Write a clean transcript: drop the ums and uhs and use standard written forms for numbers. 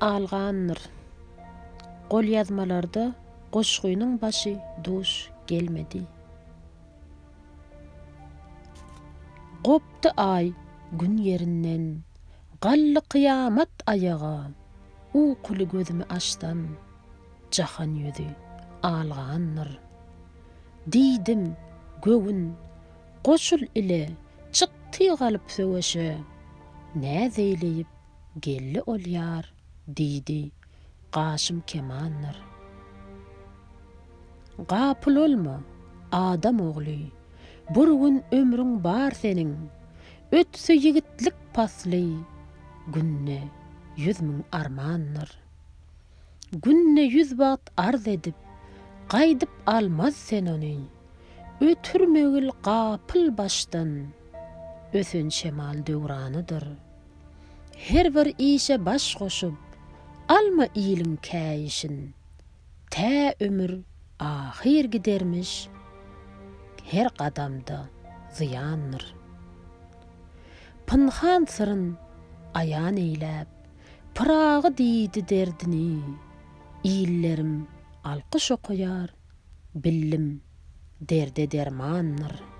Algandyr. Golýazmalarda goşgynyň başy duş gelmedi. Gopdy Aý Gün ýerinden, galdy kyýamat aýaga, Ukuly gözümi açsam, jahan ýüzi algandyr. Diýdim, Göwün, goşul ile, çyk tyg alyp söweşe, Näz eýleýip geldi ol ýar, diýdi, Gaşym kemandyr. Gapyl olma, adam ogly, Bir gün ömrüň bar seniň, Ötse ýigitlik pasly, Günde 100 mün armandyr. Günde ýüz wagt arz edip, Gaýdyp almaz sen ony. Ötürmegil gapyl başdan, Ösen şemal döwranydyr. Her bir işe baş goşup, Alma iliň käýişin. Tä ömür ahyr gidermiş, Her gadamda zyýandyr. Pynhan syryn aýan eýläp, Pyragy diýdi derdini, Illerim alkyş okaýar, Bildim, derde dermandyr.